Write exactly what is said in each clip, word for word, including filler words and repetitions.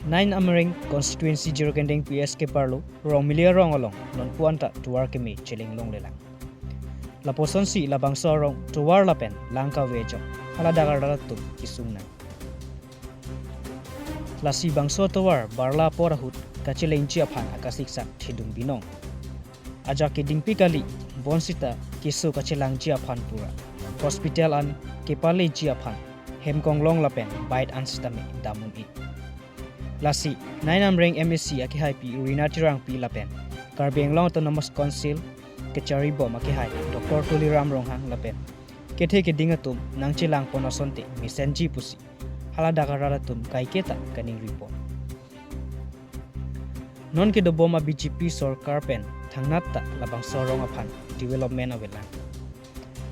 Nine Amreng constituency Jirikindeng P S keparlo Rongmili arong along nonpu anta tovar keme cheleng longlelang. Lapuson si labangso arong tovar lapen lang kave ajok haladak arat atum kesung nang. Lasi bangso tovar barla apor ahut kachelengji aphan akasiksak thedung binong. Ajak kedingpi kali, bonsita keso kachelangji aphan pura hospital an kepaleji aphan hem konglong lapen bait an sitame dam un-e. Lasi Nine Amreng M A C akehaipi Rina Terangpi lapen Karbi Anglong Autonomous Council kacharibom akehai Doctor Tuliram Ronghang lapen kethe keding atum nangchelangpon asonte mesenji pusi haladak arat atum kaiketa kaningri pon. Non kedobom a B J P sorkar pen thangnat ta labangso arong aphan development avelang.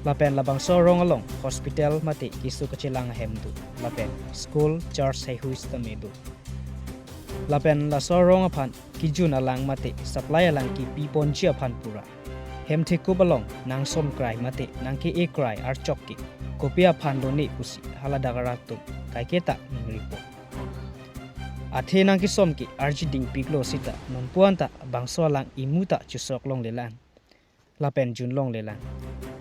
Lapen labangso arong along hospital mate keso kachelang ahem do, lapen school, church haihui sitame do. Lapen laso arong aphan kejun alang mate supply alang kepi ponji aphan pura hem thekup along nangsom krai mate nangke-e krai archok ke kopi aphan lone pusi haladak arat atum kaiketa ningri pon. Athe nangkesom ke arji dingpiklo sita nonpu anta bangso alang imu ta chusok longlelang lapen jun longlelang.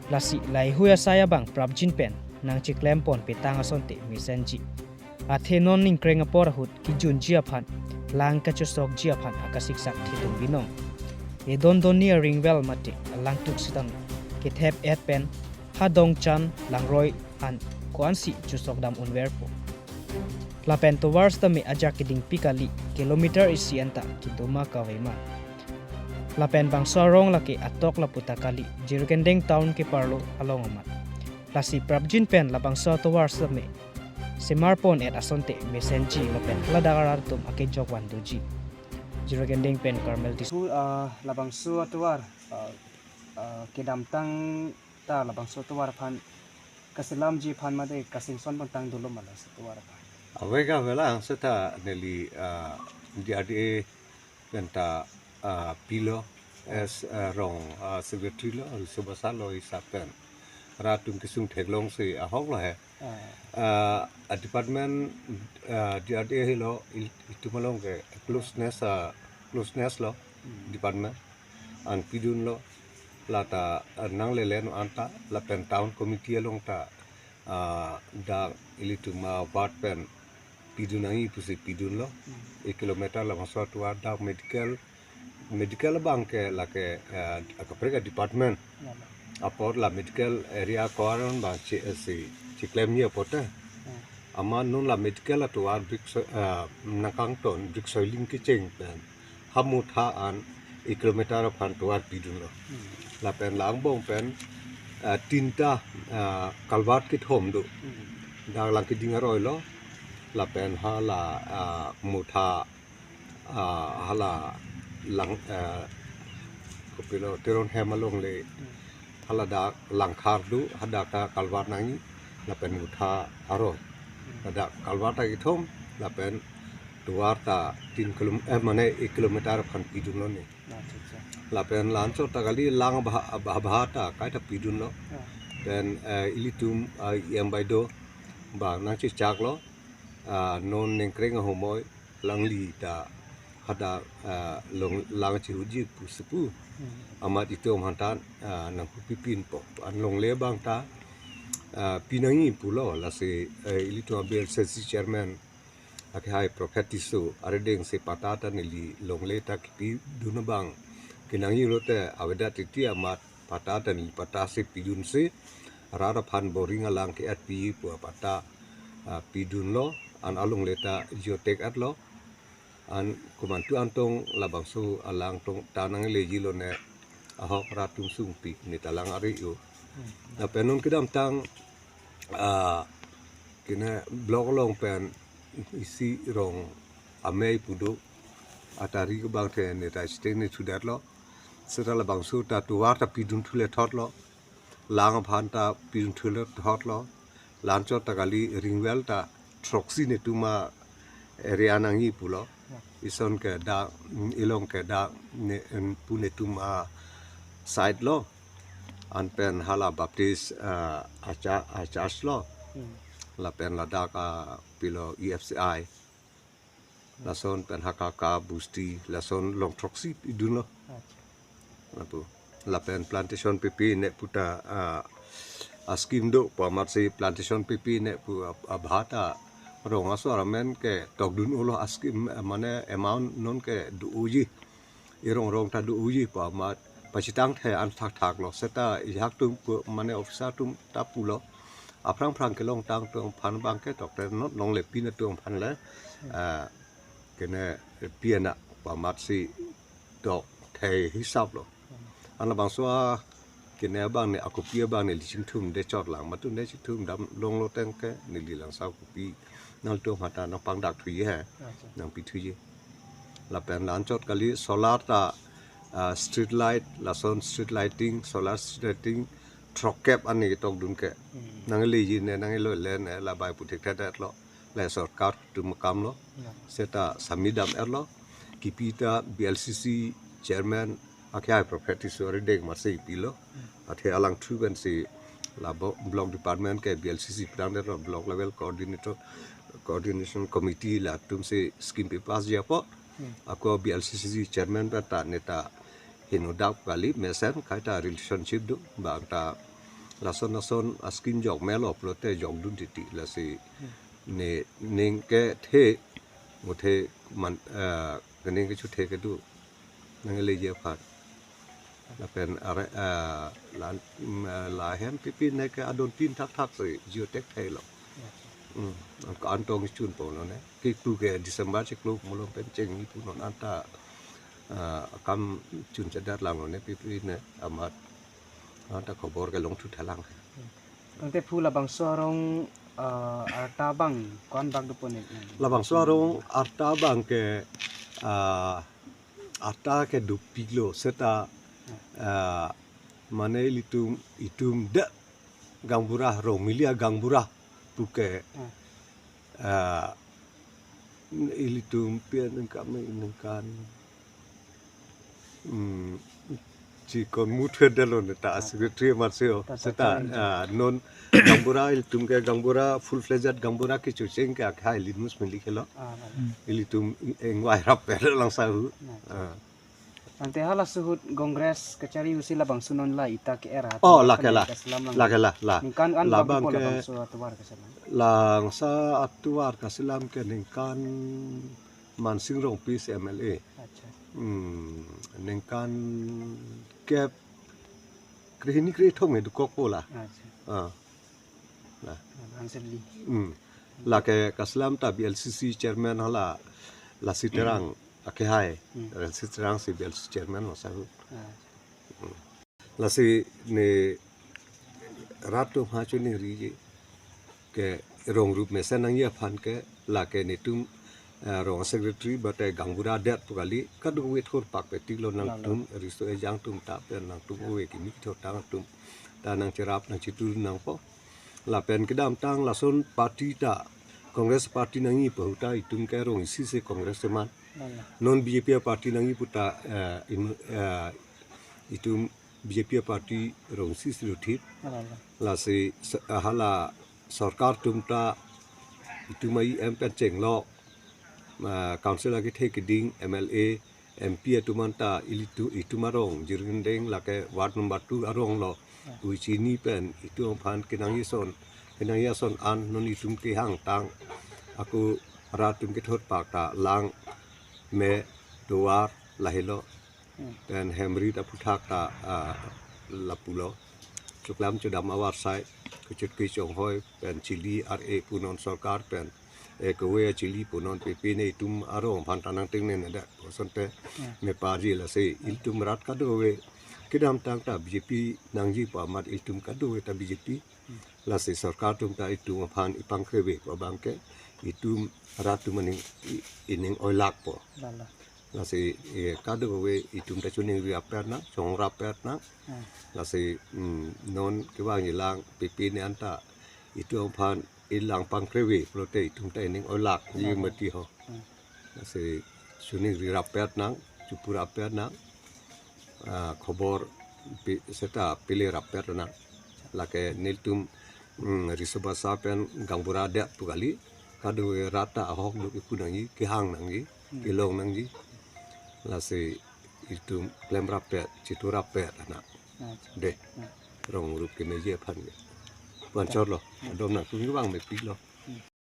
Lasi laheihui asai abang prapjin pen nangcheklem pon petang asonte mesenji. Athe non ningkreng apor ahut kejunji aphan, lang kachusokji aphan akasiksak thedung binong. Edon donni a-ring well mate alangtuk sitame kethep-et pen ha Dongchan, Langroi an ko-ansi chusok dam unverpo. Lapen tovar sitame ajak kedingpi kali, kilometer isi anta kedo ma kave ma. Lapen bangso arong lake atok lapu ta kali, Jirikindeng town keparlo along amat. Lasi prapjin pen labangso tovar sitame semar pon-et asonte mesenji lapen haladak arat atum akejok van doji. Jirikindeng pen Carmel Tisso. Pu, ah, labangso atovar, ah, ah, kedamtang ta labangso tovar aphan kaselamji aphan mate kasingson pontang dolo ma laso tovar aphan? Ave ka avelang seta neli, ah, D R D A pen ta, ah, pilo, as, ah, rong, ah, secretary lo, riso basa lo, isap pen rat atum kesung theklong si ahok lo he. Ah. Ah, a department, ah, D R D A helo, il-, itum along ke closeness, ah, closeness lo, hmm, department an pidunlo, lata, ah, nanglele non anta, lapen town committee along ta, ah, dak ilitum a-ward pen pidun nangji pusi pidunlo. Hmm. Ek kilometer labangso atovar dak medical, medical abang ke lake, eh, akaprek a-department. Ya, ya. Apot la medical area ko-an abang che-, eh, si cheklemji apot te. Hmm. Amat non la medical atovar brick so-, eh, nangkangton brick soiling kecheng pen ha Motha an ek kilometer aphan tovar pidunlo. Hmm. Lapen la angbong pen, eh, tinta, eh, culvert kethom do. Hmm. Dak lang keding aroi lo. Lapen hala, eh, Motha, eh, hala lang, eh, kopilo Teron hem alongle. Hmm. Haladak Langkhar do, hadak ta culvert nangji, lapen Motha aroi. Ladak culvert ta kethom, lapen tovar ta tin kilom-, eh, mane ek kilometer aphan pidunlo ne. Acha, acha. Lapen la anchot ta kali lang abha, abha, abha ta kaita pidunlo. Ya. Pen, eh, ilitum, eh, E M Baideo abang nangchechaklo, ah, non ningkreng ahomoi, alangli ta hadak, ah, long lang chihuji pusi pu. Hmm. Amat itum aphan ta, ah, nangkupipinpo. An longle abang ta, ah, pinangji pulo lasi, eh, ilitum a-B L C C chairman akehai Prophet Tisso arideng si patta ta neli longle ta kipidun abang kenangji lote avedet titi amat patta ta neli patta si pidunsi rat aphan boring alang ke-etpi pu apatta, ah, pidunlo, an alongle ta jiotek-etlo, an komantu antong labangso alang tong ta nanglejilo ne ahok rat atum sungpik ne ta lang ari-o. Hmm. Lapen non kedamtang, ah, kene block along pen isi rong amei pu do, atari abang the ne ta siteng ne thudetlo, seta labangso ta tovar ta pidun thule thotlo. Lang aphan ta pidun thule thotlo. La anchot ta kali ring well ta throksi netum a-area nangji pulo. Ison ke dak, mm, ilong ke dak ne, mm, pu netum a-side lo. An pen hala Baptist, ah, acha-, a-church lo. Hmm. lapen ladak a pilo E F C I, lason pen Hakka, Busti, lason long throksi idunlo. Acha. Lapu. Lapen plantation pipi ne puta, ah, a scheme do pu amatsi plantation pipi ne pu ab-, abha ta rong asor amen ke tokdun-olo a scheme, eh, mane amount non ke do-oji. Irong rong ta do-oji pu amat pachitangthe an thakthak lo. Seta ijak atum pu mane officer atum ta pulo. Aphrang phrang kelongtang atum aphan abang ke tokte non longle pin atum aphan le, ah, kene pi ana pu amatsi tokthei hisap lo. An labangso a kene abang ne akopi abang ne liching thum de chot lang. Matun de chingthum dam longlo teng ke neli langsa akopi nangtum hata nangpangdak thuji he. Acha. Nangpi thuji. Lapen la-anchot kali solar ta, ah, street light, lason street lighting, solar street lighting, throkkep ani tokdun ke. Hmm. Nangleji ne, nanglo le ne, la bai puthek thedet lo. Le sorkar atum akam lo. Ya. Seta sami dam-et lo. Kipi ta B L C C chairman akhai Prophet Iswari Deng amatsi pilo. Hmm. Athe alang thu pensi la bo-, block department ke B L C C plang det lo, block level coordinator, coordination committee latum si scheme pi pass ji apot. Hmm. Ako B L C C chairman pen ta ne ta heno dak kali mesen khai ta relationship do bang ta lason lason a scheme jok melo pulote jokdun titi lasi. Hmm. Ne ning kethe muthe man, eh, kening kechothe kedo nangleji aphan. Lapen are, eh, la, mm, eh, lahem pipi ne ke adon tin thakthak si jio thekthelo. Hmm. Ang ko-an tong chun ponlo ne. Kipu ke December chiklo malom pen chengni pu non anta, ah, akam chun chedat langlo ne pipi ne amat anta khobor ke longthu thalang. Tangte phu labangso arong, ah, arta abang ko-an bak dopo ne? Labangso arong arta abang ke, ah, arta ke dopiklo seta, ah, mane ilitum itum de gaonbura Rongmili agaonbura puke, hmm, ah, ilitum pian ningkan ningkan, hmm, chikon muthe delo ne ta, ah, secretary amatsi o. Ta, ta, seta, ta, ah, non gaonbura ilitum ke gaonbura full fledged gaonbura kechocheng ke akhai Linus Meli kelo. Ah, ah. Hmm. Ilitum ingvai rap per langsa hu. Ah. Ah. Ante hala suhut Congress kachari usi labangso non la ita ke era. Oh, lake la. Kaselam lang. Lake la, la. Ningkan an labang dopo ke labangso atovar kaselam? Langsa atovar kaselam ke ningkan Mansing Rongpi si M L A. Acha. Hmm, ningkan kep krehini krethom he dokokpo la. Acha. Ah. Nah. Answer li. Hmm. Lake kaselam ta B L C C chairman hala Lasi Terang akhai. Hmm. Lasi Terang si B L C C chairman lo sahu. Ah. Hmm. Lasi ne rat atum ha choningri ke rong rup mesen nangji aphan ke lake netum, eh, rong secretary bate gaonbura det pu kali kadokave thurpak petik lo nangtum riso ejang atum ta pen nangtum ove kimi kethotang atum ta nangcherap nangchetur nangpo. Lapen kedamtang lason party ta Congress party nangji pu ahut ta itum ke rong isi si Congress teman. Lala. Non B J P party nangji pu ta, eh, in, eh, itum B J P party rong isi si lo thip. Lala. Lasi se-, hala sorkar atum ta itum a-E M pen chenglo, ah, council akethe keding, M L A, M P atum anta ilitu-, itum arong, Jirgin Deng lake ward number two arong lo. Ah. Ui chini pen itum aphan kenangji ason, kenangji ason an non itum kehangtang. Ako rat atum kethotpak ta lang, me, tovar, lahelo. Hmm. Pen hem rit aphuthak ta, ah, lapulo. Choklam chodam avarsai, kechut kechonghoi, pen chili ar-e punon sorkar pen, eh, kove chili punon pipi ne itum arong aphan ta nangtengne ne dak, kosonte, hmm, me parji lasi, ilitum rat kadokave, kedamtang ta B J P nangji pu amat ilitum kadokave ta B J P, hmm, lasi sorkar atum ta itum aphan ipangkreve pu abang ke, itum rat atum aning i-, ining oilakpo. Lala. Lasi, eh, kadokave itum ta choningri rapet nang, chongrapet nang. Hmm. Lasi, mm, non kevangji lang pipi ne anta itum aphan ilang pangkreve pulote itum ta ining oilak ji, hmm, mati ho. Hmm. Lasi choningri rapet nang, chopu rapet nang. Ah, khobor pi-, seta pile rapet nang. Lake nelitum Hmm, riso basa pen gaonbura adet pu kali. Kadokave rat ta ahok do ipu nangji, kehang nangji, kelong nangji. Lasi itum klemrappet, chiturrappet anak. Acha. De. Hmm. Rong rup kemeji aphan ke. Pu-an chotlo. Adom nangtum kevang mepiklo.